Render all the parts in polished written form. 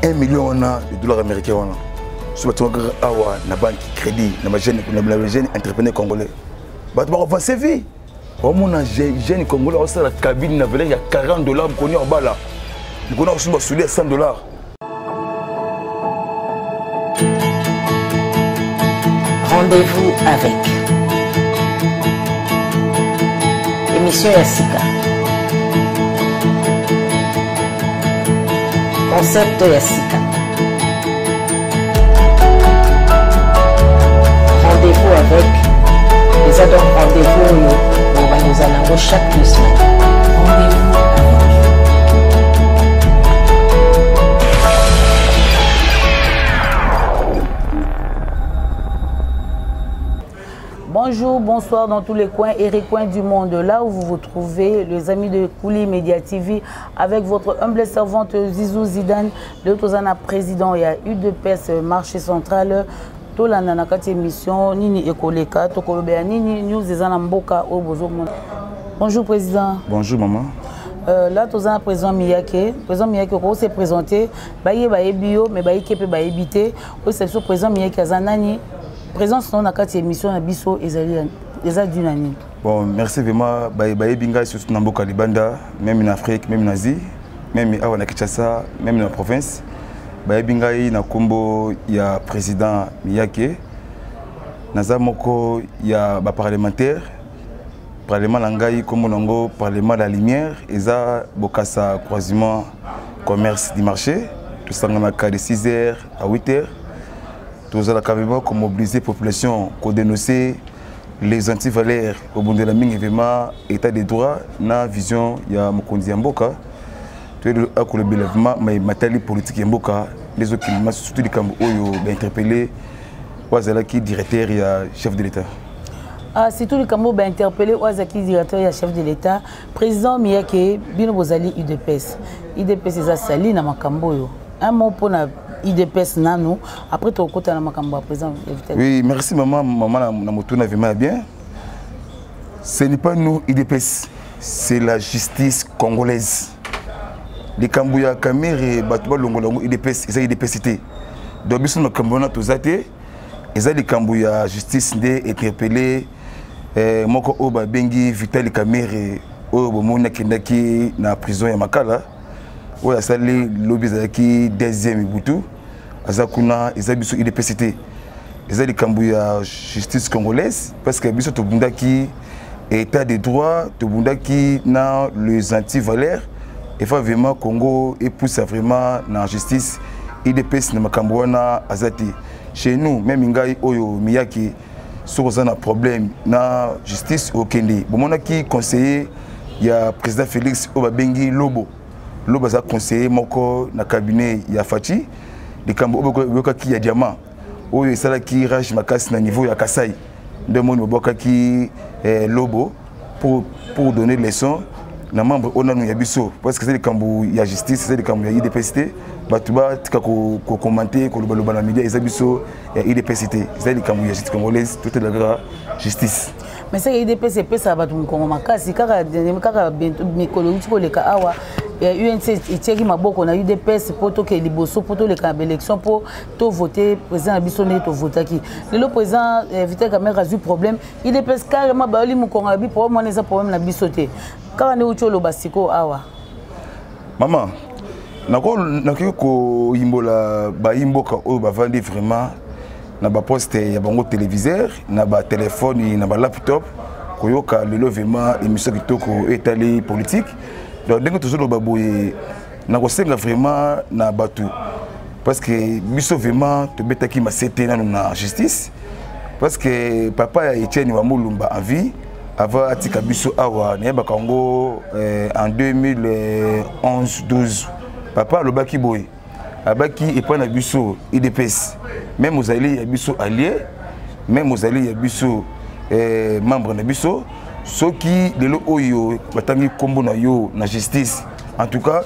1 million wana de dollar américain wana so batonga kaka awa na banque crédit na bajeune na bajeune entrepreneur congolais, bato bakoavance vie. Omona jeune congolais aosala cabine na valeur ya 40 dollars, mokoni akobala, mokoni akosomba suli ya 100 dollars. Rendez-vous avec émission ya sika, concept ya sika. Rendez-vous avec eza donc rendez-vous oyo bobanda ozala yango chaque 2 semaines. Rendez-vous avec. Bonjour, bonsoir dans tous les coins et recoins du monde. Là où vous vous trouvez, les amis de Kouli Media TV, avec votre humble servante Zizou Zidane, le Tozana président, il y a UDPS marché central. Tolanda na kati émission nini ekoleka, tokolobela nini, news eza na mboka oyo bozomona. Bonjour président. Bonjour maman. Là toza na président Miyake. Président Miyake, oko se présenter, baye bayebi yo mais bayike mpe bayebi te. Oyo biso président Miyake aza nani? Présence no na kati ya émission na biso ezali eza dû na nini? Bon, merci vraiment. Bayebi ngai surtout na mboka libanda, même na Afrique, même na Asie, même awa na Kinshasa, même na province, bayebi ngai na nkombo ya président Miyake. Naza moko ya baparlementaire. Parlement na ngai, nkombo nango Parlement de la Lumière, eza Bokasa, croisement commerce du marché. Tosanganaka de 6 heures à 8 heures. Tozalaka vraiment komobiliser population, kodénoncer les antivaleurs, kobundela mingi vraiment état de droit na vision ya mokonzi ya mboka. Toyeli akolobela vraiment matali politique ya mboka nde ezokima, surtout likambo oyo bainterpellé oyo azalaki directeur ya chef de l'État. Ah, surtout likambo bainterpellé oyo azalaki directeur ya chef de l'État. Président Miyake, bino bozali UDPS. UDPS eza sali na makambo oyo. Un mot mpona UDPS nanu, après tokokota na makambo ya président. Oui, merci maman. Maman na motuna vraiment ya bien. Ce n'est pas nous UDPS, c'est la justice congolaise. Likambo ya Kamerhe, bato balongola yango UDPS, eza UDPS te. Donc biso makambo wana toza te. Eza likambo ya justice nde interpellé moko oyo babengi Vital Kamerhe, oyo bomoni akendaki na prison ya Makala, oyo asali lobi ezalaki deuxième butu aza kuna. Eza biso UDPS te, eza likambo ya justice congolaise, parce que biso tobundaki état de droit, tobundaki na les antivaleurs. Efa vraiment Congo epusa vraiment na justice. UDPS na makambo wana aza te. Chez nous, même ngai oyo Miyaki, soki oza na problème na justice, okende. Bomonaki conseiller ya président Félix oyo babengi Lobo. Lobo aza conseiller moko na cabinet ya Fatshi. Likambo oyo boyokaki ya diamant oyo esalaki rage makasi na niveau ya Kasai, nde moni babwakaki Lobo pour donner leçon na membre oyo nanu ya biso, parce que eza likambo ya justice, eza likambo ya UDPS te. Bato batika kocommenter, kolobaloba na média. Eza biso ya UDPS te, eza likambo ya justice congolaise. Totela kaka justice. Mais seke UDPS epesaka bato mokongo makasi. Kaka kaka mikolo euti koleka awa, UNC etiaki maboko na UDPS mpo tokee liboso, mpo toleka na baélection, mpo tovote président na biso ndenge tovotaki. Lelo président Vital Kamerhe azwi problème, UDPS carrément bayoli mokongo ya bi problème wana eza problème na biso te, kaka nde uti oloba sikoyo awa. Mama, nakoki koyimbola bayimboka oyo bavandi vraiment na baposte ya bango téléviseur, na batelefone, na balaptop, koyoka lelo vraiment émission kitoko oyo etali politique. Donc ndenge tozoloba boye, nakosenga vraiment na bato, parce que biso vraiment tobetaki masete nano na justice, parce que papa ya Etienne wa Mulumba en vie, avant atika biso awa, nayebaka yango en 2011 12, papa alobaki boye, abaki epai na biso UDPS, même ozali ya biso allié, même ozali ya biso membre na biso, soki lelo oyo batangi nkombo na yo na justice, en tout cas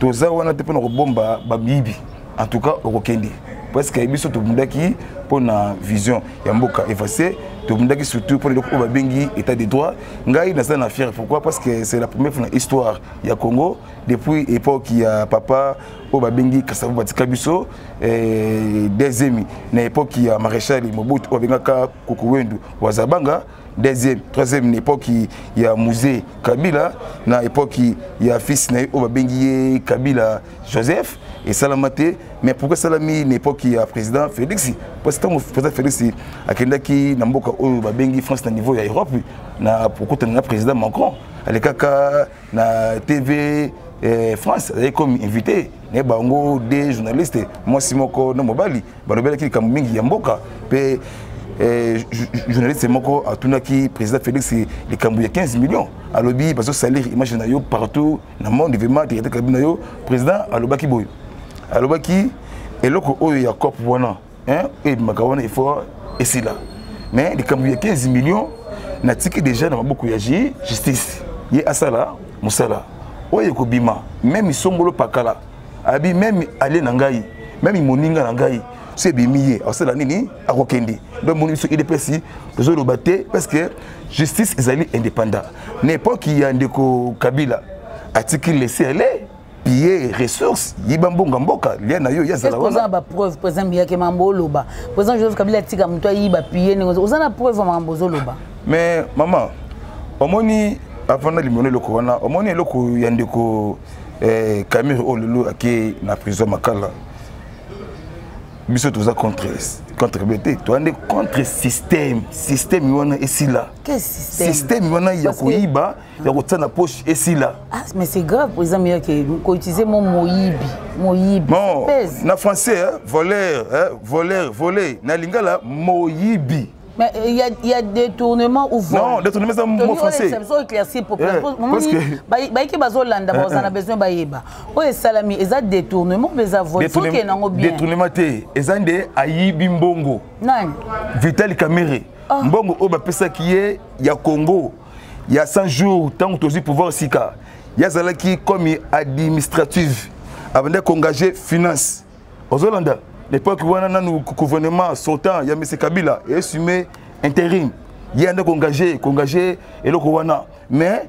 toza wana te mpona kobomba babibi. En tout cas okokende. Parce que biso tobundaki mpo na vision ya mboka efface, tobundaki surtout mpo na eloko oyo babengi état de droit. Ngai naza na fier. Pourquoi? Parce que c'est la première fois na histoire ya Congo, depuis époque ya papa oyo babengi Kasavu, batika biso, deuxième na époque ya maréchal Mobutu oyo babengaka Kukuwendu Wazabanga, deuxième, troisième na époque ya Mzee Kabila, na époque ya fils na ye oyo babengi ye Kabila Joseph, esalama te. Mais pourquoi esalami na époque ya président Félix? Parce que ntango président Félix akendaki na mboka oyo babengi France, na niveau ya Europe, na kokutana na président Macron, alekaka na TV France, azalaki comme invité na bango. Des journalistes, mwasi moko na mobali, balobelaki likambo mingi ya mboka. Mpe journaliste moko atunaki président Félix likambo ya 15 millions. Alobi bazosalir image na yo partout na monde, vraiment directeur kabi na yo. Président alobaki boye, alobaki eloko oyo ya cop wana oyo ebimaka wana, il faut esila. Mais likambo ya 15 millions, natiki déjà na maboko ya justice, ye asala mosala oyo ekobima. Même songolo pakala abi, même ale na ngai, même moninga na ngai, so ebimi, ye akosala nini? Akokende. Donc moni biso UDPS tozoloba te, parce que justice ezali indépendant. Na époque ya ndeko Kabila, atiki laisser aller, piller ressources, yiba mbongo mboka, lia na yo, ya zala. Wana oza na bapreuve, président Miyake, mambo oloba? Président Joseph Kabila atika moto ayiba piller ndenge, oza na preuve ya makambo ozoloba? Mais mama, omoni, avant limona eloko wana, omoni eloko ya ndeko Kamerhe oyo lelo ake na prison Makala, biso toza contre be te, toza nde contre système. Système wana esila. Système wana ya koyiba, ya kotia na poche, esila. Ah, mais c'est grave, président Miyake, koutiliser mot moyibi, moyibi. Bon, na français, hein, voleur, hein, voleur, volé, na lingala moyibi. Mais il y a détournement ou vol. Non, détournement, c'est un mot français. C'est éclaircir population. Parce que bayiki bazolanda, bazana besoin bayeba. Oyo esalami eza détournement mpe eza vol? Faut que nango bien. Détournement te, eza nde ayibi mbongo. Nani? Vital Kamerhe. Mbongo oyo bapesaki ye ya Congo ya 100 jours, ntango tozwi pouvoir sika, ye azalaki comme administrative, abandaki koengage finance. Ozolanda, l'époque wana nanu gouvernement sortant ya M Kabila eassume intérim, ye anda koengage eloko wana. Mais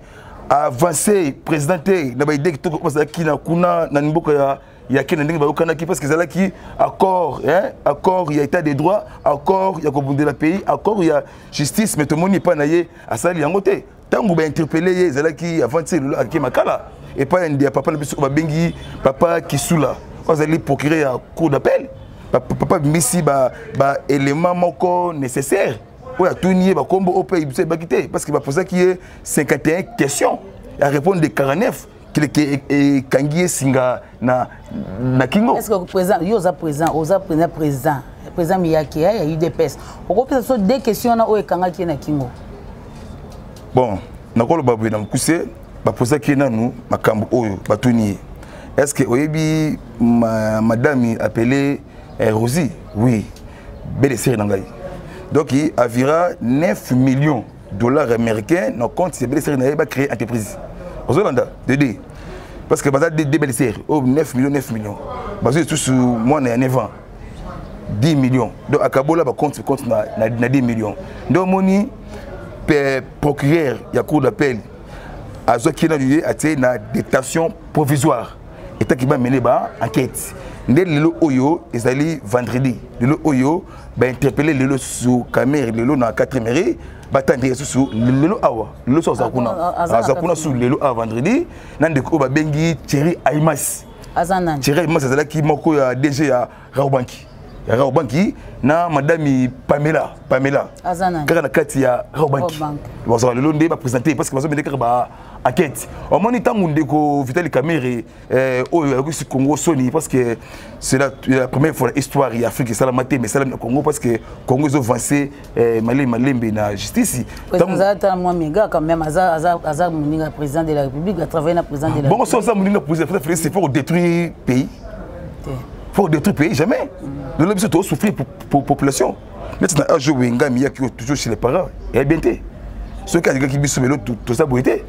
avancé président te na baidée kitoko bazalaki na kuna na mboka ya ke na ndenge bayokanaki, parce que ezalaki accord, hein, accord ya état de droit, accord ya kobundela pays, accord ya justice. Mais tomoni epai na ye asali yango te. Ntango bainterpele ye, ezalaki avant ti lelo ake Makala, epai ya papa na biso babengi papa Kisula oyo azali procureur ya cour d'appel. Papa abimisi baélément moko nécessaire oyo atuni ye bakombo oyo mpe biso eyebaki te, parce que bapozaki ye 51 questions, ya répondre de 49, keleke ekangi ye singa na kingo. Est ce que président, yo oza président, oza président Miyake ya UDPS, okopesa so deux questions wana oyo ekangaki ye na kingo? Bon, nakoloba boye na mokuse. Bapozaki ye nanu makambo oyo batuni ye: est ce que oyebi madame appelé Rosie? Oui, belle-sœur na ngai. Donc avira 9 millions dollars américains na compte ya belle-sœur na ye, bacréer entreprise. Ozolanda dede, parce que baza deux belle-sœur oyo, 9 millions, 9 millions, bazwi lisusu mwana ya 9 ans, 10 millions. Donc akabola bacompte compte na 10 millions. Nde omoni procureur ya cour d'appel azwaki nanu ye, atie na détention provisoire, etaki bamene ba enquête. Nde lelo oyo ezali vendredi, lelo oyo bainterpele lelo susu Kamerhe, lelo na 4 mairie, batandre susu lelo awa, lelo so aza kuna, aza kuna su lelo awa vendredi, na ndeko oyo babengi Thierry Aimas. Aza nani? Thierry Aimas azalaki moko ya DG ya Rawbank, ya Rawbank, na madame Pamela, Pamela. Aza nani? Kaka na kati ya Rawbank. Bazala lelo nde baprésente, parce que bazomende kaka ba enquête. Omoni, ntango ndeko Vital Kamerhe oyo ayokisi Congo soni, parce que c'est la première fois histoire ya Afrique esalama te, mais esalami na Congo, parce que Congo ezoavance malembe malembe na justice. Aza mwa méga quand même, aza moninga président de la République, atravaille na président de la Bongo so aza moninga président Félix, c'est pour détruire pays, faut détruire pays? Jamais. Lelo biso tozosouffrir pour population. Neti na age oyo ngai miyaki toujours chez les parents, eya bien te. Soki alingaki biso, lelo toza boye te.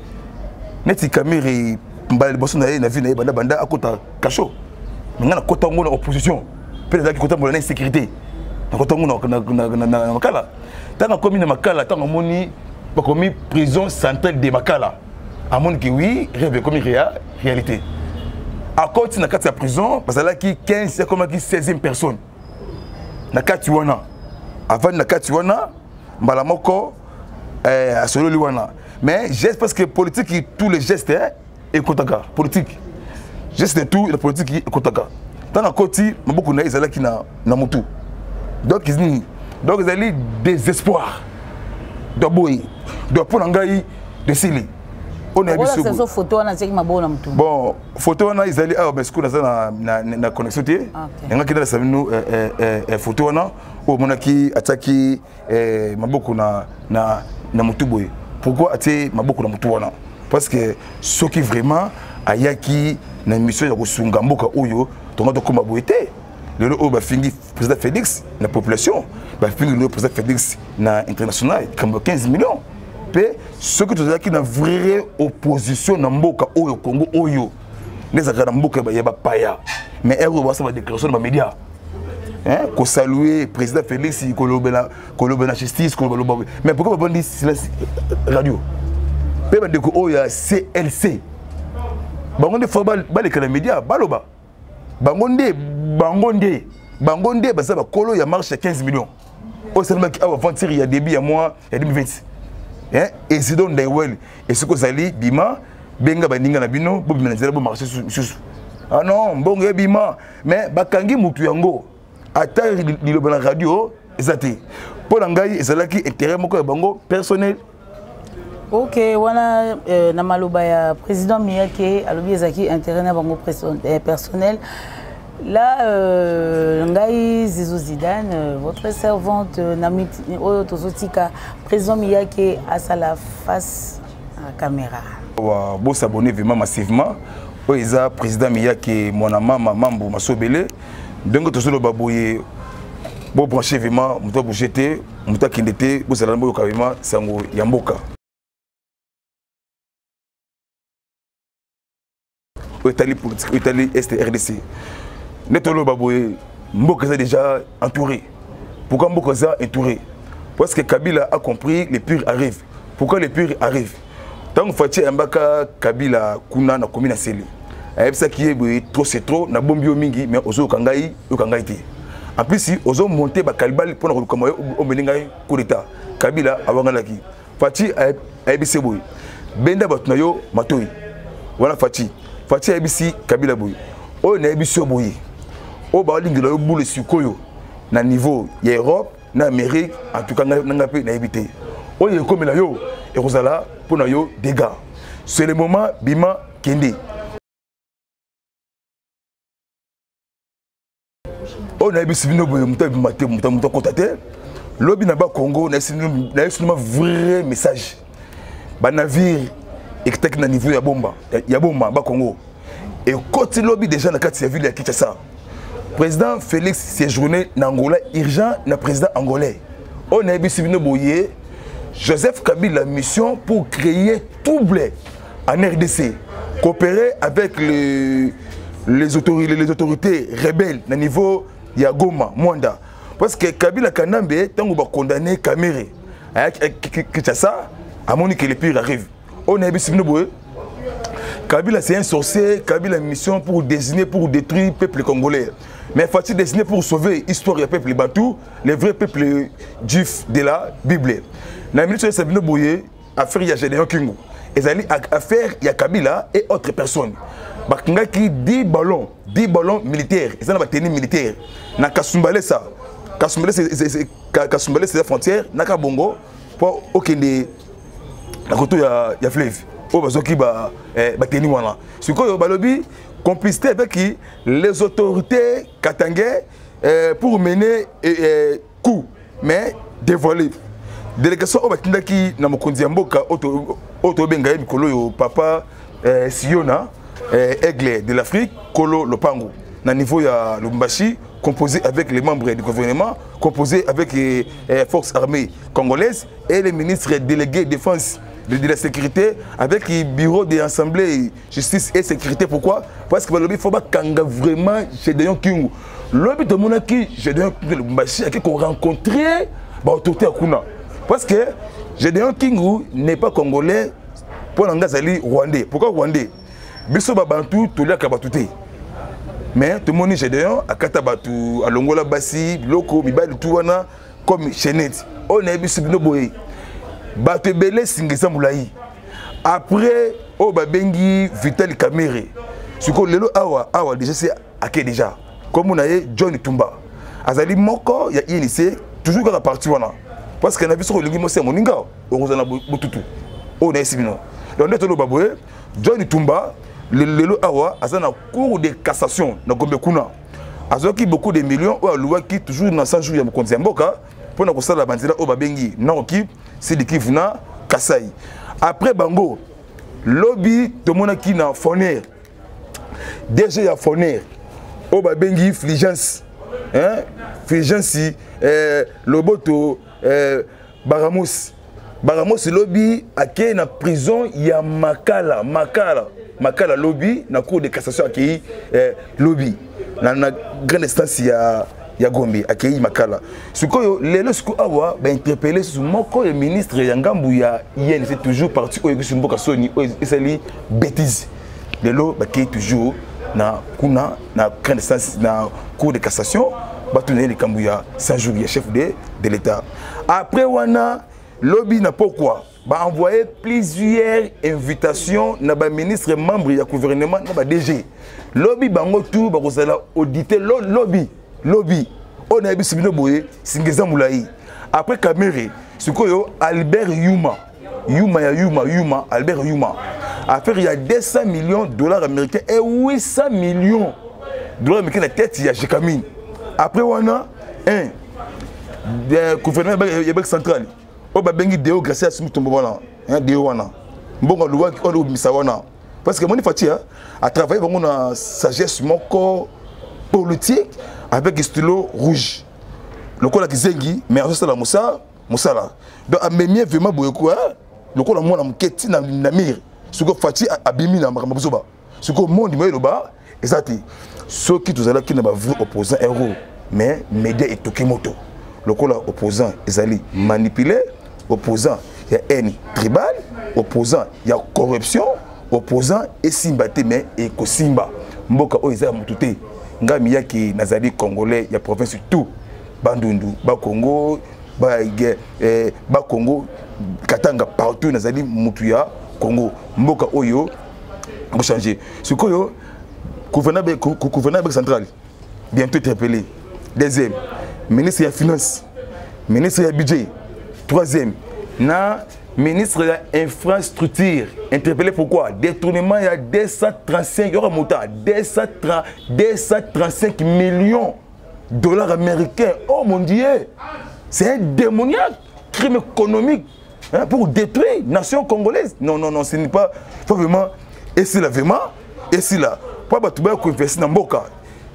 Neti Kamerhe, mbala liboso na ye na vie na ye, banda akota kasho, me ngai nakota yango na opposition. Mpe nazalaki kotambola na insécurité, nakotango na Makala. Ntango akomi na Makala, ntango amoni bakomi prison centrale de Makala, amoni ke oui, rêve ekomi réalité. Akoti na kati ya prison, bazalaki 15, akomaki 16e personne na kati wana. Avandi na kati wana, mbala moko asololi wana. Mais geste, parce que politique, tous les gestes ekotaka politique, geste de tout la politique ekotaka. Ntango akoti, maboko na ye ezalaki na motu. Donc nini? Donc ezali désespoir. Donc boye, donc mpo na ngai desili oyo nayebi biso. Photo wana atiaki maboko na motu. Bon, photo wana ezali awa, mais sikoyo naza na connexion te. Yangaki nalasa bino photo wana oyo omonaki atiaki maboko na motu boye. Pourquoi atie maboko na motu wana? Parce que soki vraiment ayaki na mission ya kosunga mboka oyo, tonga tokóma boye te. Lelo oyo bafingi président Félix na population, bafingi lelo président Félix na international, likambo ya 15 millions. Mpe soki tozalaki na vraie opposition na mboka oyo, Congo oyo nde ezalaka na mboka ya bapaya. Mais ere oyo basala badéclaration na bamédia, kosaluer président Félix, kolobela na justice, kolobaloba. Mais pourquoi babandi silence radio? Mpe bandeko oyo ya CLC, bango nde fo baleka na média, baloba. Bango nde baza bakolo ya marche ya 15 millions oyo esalemaki awa aventure ya début ya mois ya 2020. Ezidon Ndaiwel, esika ozali, bima, benga baninga na bino, bobima na nzela, bomarche lisusu. Ah non, mbongo ebima, mais bakangi mutu yango, ata liloba na radio eza te. Mpo na ngai, ezalaki intérêt moko ya bango personnel. Ok, wana na maloba ya président Miyake, alobi ezalaki intérêt na bango personnel. Là, ngai Zizou Zidane, votre servante, oyo tozotika président Miyake asala face à caméra. Wa bosabonner vraiment massivement. Oyo eza président Miyake, mwana mama Mambo Masobele. Ndenge tozoloba boye, bobranche vraiment, moto abouge te, moto akende te, bozala na boyoka vraiment sango ya mboka oyo etali politique, oyo etali est RDC. Nde toloba boye, mboka eza déjà entouré. Pourquoi mboka eza entouré? Parce que Kabila a compris, le pire arrive. Pourquoi le pire arrive? Ntango Fatshi ayambaka Kabila kuna na komi na Sele, ayebisaki ye boye: trop c'est trop, nabombi yo mingi, mais ozoyoka ngai, yoka ngai te. En plus ozomonte bakalibali mpona koluka moye omeli ngai coup d'état. Kabila awangalaki. Fatshi ayebisi boye: benda bato na yo matoi wana. Fatshi ayebisi Kabila boye: oyo nayebisi yo boye, oyo balingela yo bule sikoyo na niveau ya Europe na Amérique, en tout cas nanga mpe nayebi te oyo ekomela yo, ekozala mpo na yo dégâts. C'est le moment, bima, kende. Oyo nayebisi bino boye, moto abima te, moto akota te. Lobi na Bakongo, nayebisi bino vrai message. Banavire ekitaki na niveau ya Bomba, ya Boma, Bakongo, ekoti lobi déjà na kati ya ville ya Kinshasa. Président Félix séjourné na Angola, urgent na président angolais. Oyo nayebisi bino boye, Joseph Kabila, mission pour créer trouble en RDC, coopérer avec les autorités rebelles na niveau ya Goma, Mwanda. Parce que Kabila Kanambe, ntango bacondamné Kamerhe, ayaki Kinshasa, amoni que le pire arrive. Oyo nayebisi bino boye, Kabila, c'est un sorcier. Kabila, mission pour désigner, pour détruire le peuple congolais. Mais Fatshi dessiné pour sauver l'histoire du peuple bantou, le vrai peuple juif de la Bible. Na minute oyo bino boye, affaire ya Gédéon Kingo ezali affaire ya Kabila et autres personnes. Bakangaki 10 ballons, 10 ballons militaires, eza na batenue militaire na Kasumbalesa. Kasumbalesa eza frontière na Kabongo mpo okende na koto ya fleuve. Oyo bazwaki batenue wana sikoyo, balobi complicité avec les autorités katangais pour mener coup. Mais dévoilé délégation oyo batindaki na mokonzi ya mboka oyo tobenga ye mikolo oyo papa Siona, aigle de l'Afrique, kolo lopango na niveau ya Lubumbashi, composé avec les membres du gouvernement, composé avec les forces armées congolaises et les ministres délégués défense. de la sécurité avec bureau de l'assemblée justice et sécurité. Pourquoi? Parce que balobi faut bakanga vraiment Gédéon Kingu. Lobi tomonaki Gédéon Kingu Lubumbashi ake korencontrer baautorité ya kuna, parce que Gédéon Kingu n'est pas congolais. Mpo na ngai azali rwandais. Pourquoi rwandais? Biso babantu toliaka bato te, mais tomoni Gédéon akata bato, alongola basi biloko, mibali tu wana comme chaînette. Oyo nayebi bino boye, bato ebele singa eza molai. Après oyo babengi Vital Kamerhe, sikoyo lelo awa awa déjà se ake déjà kombo na ye John Tumba, azali moko ya UNC, toujours kaka parti wana, parce que na biso olingi mosi ya moninga okozala na botutu. Oyo nayesi bino, donc nde toloba boye, John Tumba lelo awa aza na cour de cassation na Gombe kuna. Azwaki beaucoup de millions oyo aluwaki toujours na 100 jours ya mokonzi ya mboka mpona kosala banzela oyo babengi Nord Kivu, Sud Kivu na Kasai. Après bango, lobi tomonaki na Foner, DG ya Foner oyo babengi Fulgence, hein? Fulgence Loboto Baramos. Baramos lobi akei na prison ya Makala. Makala, Makala lobi na cour de cassation akei lobi na grande instance ya Gombe, akei Makala. Sikoyo lelo, sikoyo awa bainterpeller susu moko ya ministre ya ngambu ya UNC, toujours parti oyo ekisi mboka soni, oyo esali bêtise. Lelo bakei toujours na kuna na grande instance, na cour de cassation, batuna ye likambo ya 100 jours ya chef de l'État. Après wana, lobi na pokwa baenvoyé plusieurs invitations na baministre membre ya gouvernement na ba-DG. Lobi bango tu bakozala audité lobi. Lobi oyo nayebisi bino boye, singa eza molai. Après Kamerhe, sikoyo Albert Yuma, Yuma ya Yuma, Yuma, Albert Yuma, affaire ya 200 millions dollars américains et 800 millions dollars américains na tête ya Gécamines. Après wana, un gouvernement ya banque centrale oyo babengi Deo Gracias Mutombo wana, Deo wana, mbongo aluwaki oyo obimisa wana, parce que moni Fatshi atravaille bango na sagesse moko politique avec stylo rouge lokola kizengi, mais azosala mosala mosala. Donc amemie vraiment boye kwa lokola mwana moke ntina na mire. Sikoyo Fatshi abimi na makambo biso ba sikoyo monde moyo eloba eza te. Soki tozalaki na bavrai opposant héros, mais média etoki moto lokola opposant ezali manipulé, opposant ya haine tribal, opposant ya corruption, opposant esimba te. Mais ekosimba. Mboka oyo eza ya motu te. Ngai miyaki nazali congolais ya province tout, Bandundu, Bakongo, Bakongo, Katanga, partout nazali mutu ya Congo. Mboka oyo kochange. Sikoyo gouverneur banque centrale bientôt interpellé, deuxième ministre ya finance, ministre ya budget, troisième na ministre ya infrastructure interpellé. Pourquoi? Détournement ya 235, yoka mota 230, 235 millions dollars américains. Oh mon Dieu, c'est un démoniaque crime économique, hein, pour détruire nation congolaise. Non, non, non, ce n'est pas, faut vraiment esila, vraiment esila, po bato baya koinvestir na mboka.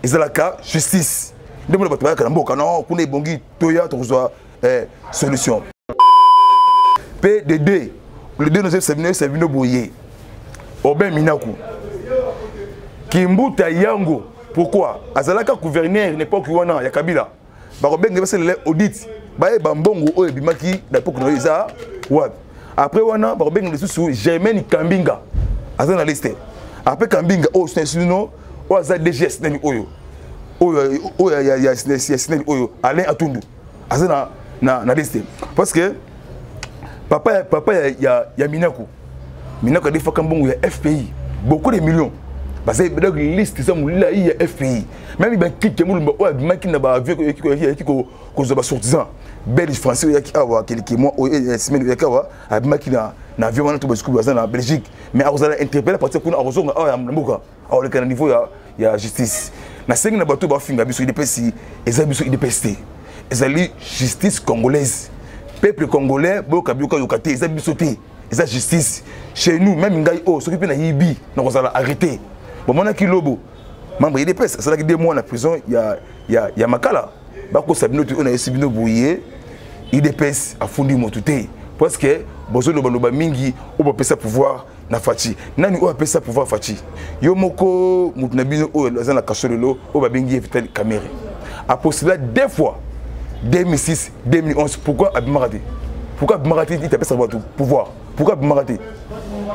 Ezalaka justice nde mona bato bayaka na mboka. Non, kuna ebongi, toya tokozwa solution. Pdd le 2 noyebisa bino boye, Aubin Minaku Kimbuta yango, pourquoi azalaka gouverneur na époque wana ya Kabila? Bakobenga basalela audit, bayeba mbongo oyo ebimaki na époque na yo eza wapi. Après wana, bakobenga lisusu Germaine Kambinga, aza na liste. Après Kambinga oyo sino oyo aza DGS nani oyo oyo ya SNEL oyo Alain Atundu aza na liste, parce que papa ya Minaku, Minaku adefaka mbongo ya FPI, beaucoup de millions. Baza donc liste eza molai ya FPI. Même bakike Molumba oyo abimaki na baavion eyaki kozwa basortisant belge, français oyo eyaki awa quelques mois, semaine oyaki awa, abimaki na avion wana to basikubi baza na Belgique, mais akozala interpellé partir kuna, akozonga awa na mboka, akoleka na niveau ya justice. Nasengi na bato bafinga biso UDPS, eza biso UDPS te, ezali justice congolaise. Peuple congolais, boyoka biyoka yoka te, eza biso te, eza justice. Chez nous, même ngai oyo soki mpe nayibi, nakozala arrêté. Bomonaki Lobo, membre UDPS, asalaki 2 mois na prison ya Makala. Bakosa bino te. Oyo nayesi bino boye, UDPS afundi motu te, parce que Bozolobaloba mingi oyo bapesa pouvoir na Fatshi. Nani oyo apesa pouvoir Fatshi? Yo moko moto na bino oyo aza na kaso lelo, oyo babengi ye Vital Kamerhe, apostula deux fois, 2006, 2011. Pourquoi abimaka te? Pourquoi abimaka te? Ite apesaka bato pouvoir, pourquoi abimaka te,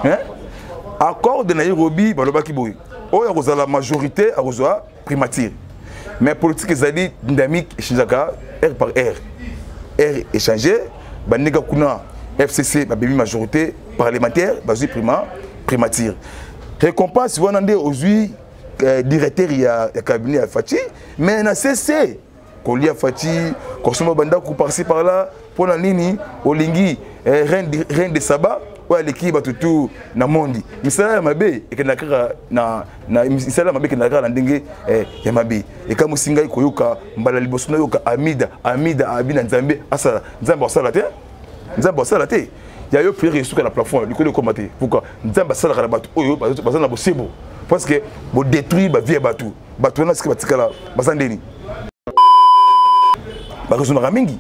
hein? Accord de Nairobi balobaki boye: oyo akozala majorité akozwa primature. Mais politique ezali dynamique, echangeaka heure par heure. Heure échange bandeka kuna, FCC babemi majorité parlementaire, bazwi primature. Récompense wana nde ozwi directeur ya cabinet ya Fatshi. Mais na cc kolia Fatshi, kosomba bandako par-ci par-là, mpo na nini olingi reine de Saba oyo aleki bato tu na mondi? Misala ya mabe ekendaka kaka na misala ya mabe, ekendaka kaka na ndenge ya mabe. Ekamwisi ngai koyoka mbala liboso nayoka Amida, Amida abi na Nzambe asala. Nzambe asala te, Nzambe asala te. Ya yo prière esuka na plafond, likolo ekoma te. Pourquoi Nzambe asalaka na bato oyo baza na bosebo? Parce que bodétruire bavie ya bato. Bato wana sika batikala baza ndeni, bakozonaka mingi.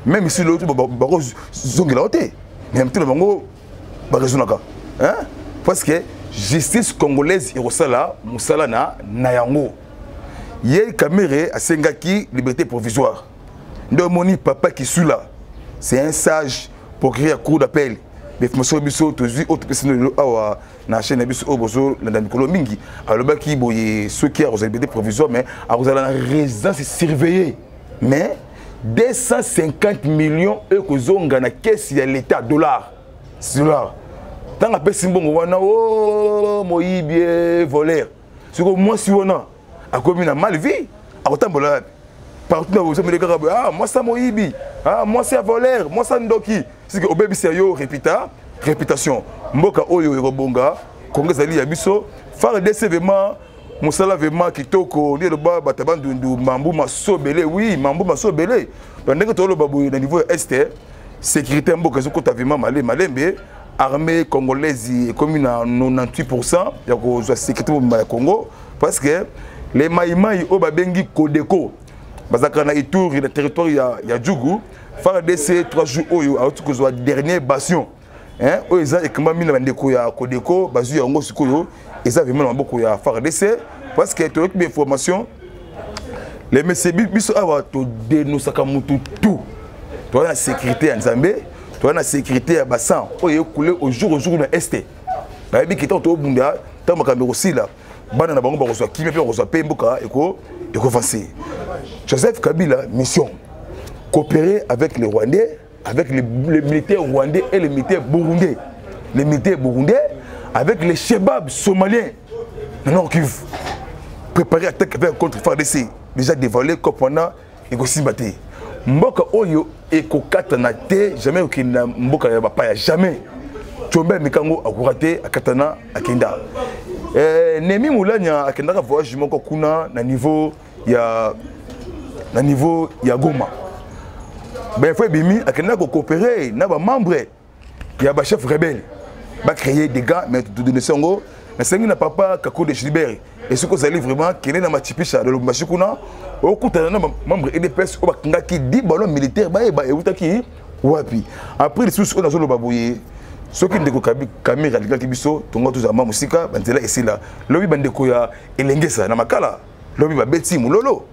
Même si loto bakozongela yo te, mais motu na bango bakozonaka, parce que justice congolaise ekosala mosala na yango. Ye Kamerhe asengaki liberté provisoire. Nde omoni papa Kisula, c'est un sage procureur ya cour d'appel. Bainformation biso tozwi, oyo topesi lelo awa na chaîne na biso oyo bozolanda mikolo mingi, alobaki boye: soki akozala liberté provisoire, mais akozala na résidence surveillée, mais 250 millions ekozonga na caisse ya l'État, dollar, dollar. Ntango apesi mbongo wana, o moyibi, voleur. Sikoyo mwasi wana akomi na mal vie, akotambola wapi? Partout na bozomeli kaka boye: ah, mwasi ya moyibi, ah, mwasi ya voleur, mwasi ya ndoki. Sike obebisa yo réputation. Mboka oyo ekobonga, Kongo ezali ya biso. FARDC vraiment mosala vraiment kitoko. Nde eloba bato ya Bandundu: mambu masobele. Oui, mambu masobele. Donc ndenge toloba boye, na niveau ya Est, sécurité ya mboka ezokota vraiment malembe. Armée congolaise ekomi na 98 ya kozwa sécurité mobimba ya Congo, parce que les Maimai oyo babengi Codeco bazalaka na Ituri, na territoire ya Djugu. FARDC 3 jours oyo auti kozwa dernier bastion oyo eza ekambami na bandeko ya Codeco. Bazwi yango, sikoyo eza vraiment na maboko ya FARDC, parce que toyoki bainformation. Les messieurs, biso awa todénonçaka mutu tout. Toza na sécurité ya Nzambe, toza na sécurité ya basan oyo ekule au jour na Est. Bayebi ke ntango tobunda, ntango makambo ekosila, bana na bango bakozwa kimia mpe bakozwa mpe mboka ekoavancer. Joseph Kabila, mission: coopérer avec les Rwandais, avec les militaires rwandais et les militaires burundais, les militaires burundais avec les shebab somaliens na Nord Kivu, préparer attaque avec contre FARDC déjà dévoilé. Comme wana ekosimba te, mboka oyo ekokatana te, jamais okende na mboka ya bapaya, jamais. Tshombe amikango akoka te, akatana, akenda. Nemi Mulanya akendaka voyage moko kuna na niveau ya Goma. Bainfo ebimi, akendaka kocoopérer na bamembre ya bachef rebelle, bacréer des gars. Mais todonese yango. Nasengi na papa Kako de Gilbert, esoki ozali vraiment, kende na Machipisha na Lubumbashi kuna, okutana na membre UDPS oyo bakangaki 10 ballon militaire, bayeba eutaki wapi. Après lisusu oyo nazoloba boye, soki ndeko Kamerhe alingaki biso, tongo tozala mwa mosika, banzela esila. Lobi bandeko ya Elengesa na Makala, lobi babeti mololo,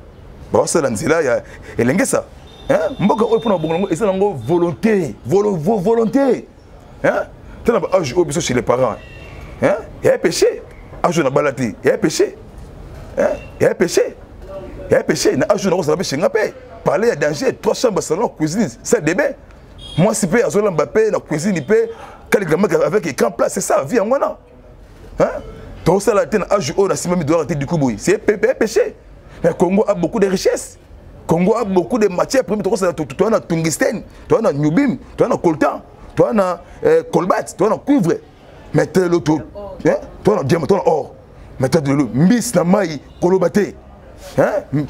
baosala nzela ya Elengesa. Mboka oyo mpona bongo yango eza nango volonté, volonté tana baage oyo biso chez les parents ya péché. Age oyo nabala te, ya péché, ya péché, ya péché. Na age oyo nakozala mpe shenga mpe palais ya danger, trois chambres, salon, cuisine, salle de bain, mwasi mpe azolamba mpe na cuisine mpe kalikamaka avec écran plat. C'est ça vie yango wana tosala te. Na age oyo nasimbami dollar te, du coup boye c'est péché. Mais Congo a beaucoup de richesses, Congo a beaucoup de matières premières. Tokosala, toza na tungstène, toza na niobium, toza na coltan, toza na cobalt, toza na cuivre, mais te lelo toza na diamant, toza na or. Mais te lelo mbisi na mai koloba te,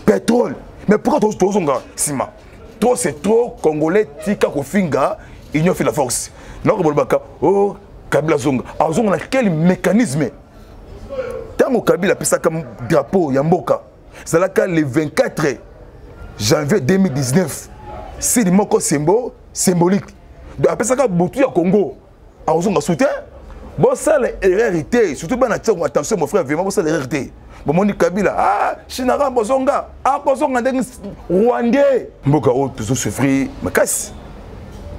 pétrole. Mais pourquoi tozonga nsima? Trop c'est trop. Congolais, tika kofinga. Union fait la force. Noko bolobaka o Kabila azonga, azonga na quel mécanisme? Ntango Kabila apesaka drapeau ya mboka, ezalaka le 24 janvier 2019, sili moko symbolique. Donc apesaka butu ya Congo akozonga soutien. Bosala erreur te, surtout bana Tshangu, attention mon frère, vraiment bosala erreur te. Bomoni Kabila, ah Shinara bozonga, akozonga ndenge Rwandais. Mboka oyo tozosouffrir makasi.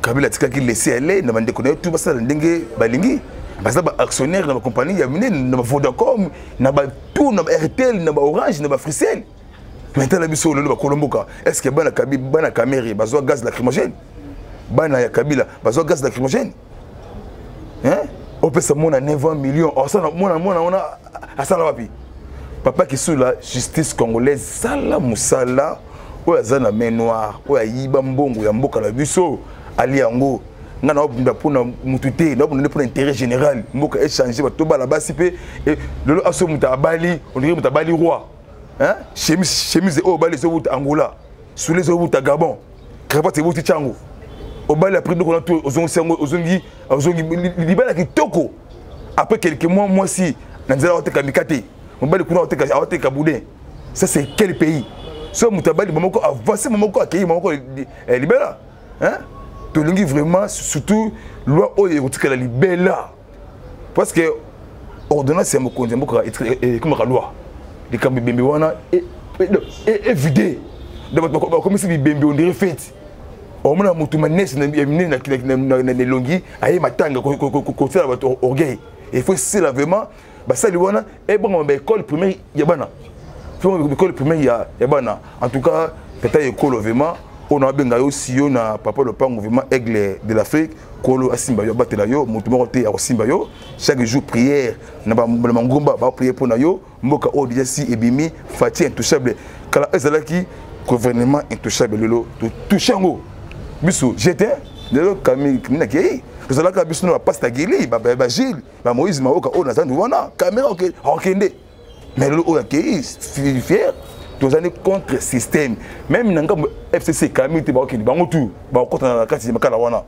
Kabila atikaki laisser aller na bandeko na ye tu basala ndenge balingi. Baza ba actionnaire na ba compagnie ya minene, na ba Vodacom, na ba tout, na ba Airtel, na ba Orange, na ba Africell. Mais tala biso lelo bakolo mboka, est-ce que bana Kabila, bana Kamerhe bazwa gaz lacrymogène? Bana ya Kabila bazwa gaz lacrymogène? Hein? Opesa mona 9 millions, osala mona mona wana asala wapi? Papa Kisula, justice congolaise sala musala oyo aza na main noire, oyo ayiba mbongo ya mboka na biso, ali yango. Nga na obunda mpona mutu te, na obunda mpona intérêt général. Mboka échange bato bala basi mpe lelo aso mutu abali, on dirait mutu abali roi. Hein? Chemise, chemise oyo obali ezowuta Angola, soule ezowuta Gabon, cravate ewuti Tshangu. Obali après biloko na to ozongisi yango, ozongi, ozongi libala kitoko. Après quelques mois, mwasi na nzela aoteka mikate, mobali kuna aoteka, aoteka boudin. Ça c'est quel pays? So moto abali moko avancé, moko akei, moko libela. Hein? Tolingi vraiment surtout loi oyo ekotikala libela, parce que ordonnance ya mokonzi ya mboka ekomaka loi. Likambo ebembe wana evide, donc bato bakomisi bibembe on dirait fête. Omona motu manesi ya minene na elongi aye matanga kosala bato orgueil. Il faut esila vraiment basali wana ebongama baécole primaire ya bana, école primaire ya bana. En tout cas tata ekolo vraiment oyo na babenga yo siyo na papa lopango, vraiment aigle de l'Afrique. Kolo asimba yo, abatela yo, motu moko te akosimba yo. Chaque jour prière na bangomba, baprier mpo na yo. Mboka oyo déjà si ebimi Fatshi intouchable, kala ezalaki gouvernement intouchable, lelo totouche yango biso jete. Lelo kami nakei tozalaka biso na bapasta Gili, bagile, bamoïse Maoka oyo na zandu wana caméra akokende. Mais lelo oyo akei fier, tozali contre système. Même na ngambo FCC kami te, bakokende bango tu bakokɔta na kati ya makala wana.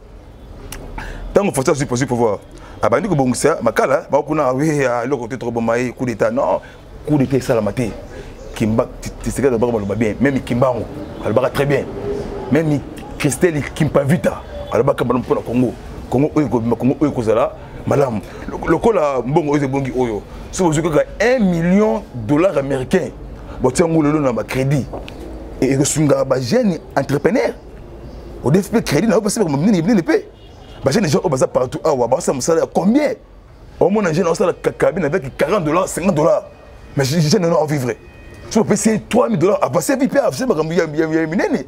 Ntango Fatshi azwi pozwi pouvoir, abandi kobongisa makala bakokuna wi eloko te, tokoboma ye. Coup d'état, non, coup d'état esalama te. Kimba Tshisekedi alobaka maloba bien, même Kimbangu alobaka très bien, même Christelle Kimpavita alobaka malamu mpona Congo. Congo oyo ekobima, Congo oyo ekozala malamu lokola mbongo oyo ebongi. Oyo so bozwi kaka 1 million dollar américain, botia yango lelo na bacrédit, ekosungaka bajeune entrepreneur. Odefi mpe crédit na yo mpasi minene minene mpe bajeune gens oyo baza partout awa basala mosala ya combien. Omona jeune osala cabine avec 40 dollars, 50 dollars, mais jeune no avivre so opesi ye 3000 dollars, avance vi mpe avance makambo ya minene.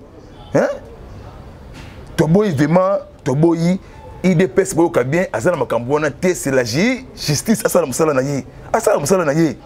Toboyi vraiment, toboyi UDPS. Boyoka bien, aza na makambo wana te. C'est la justice asala mosala na ye, asala mosala na ye.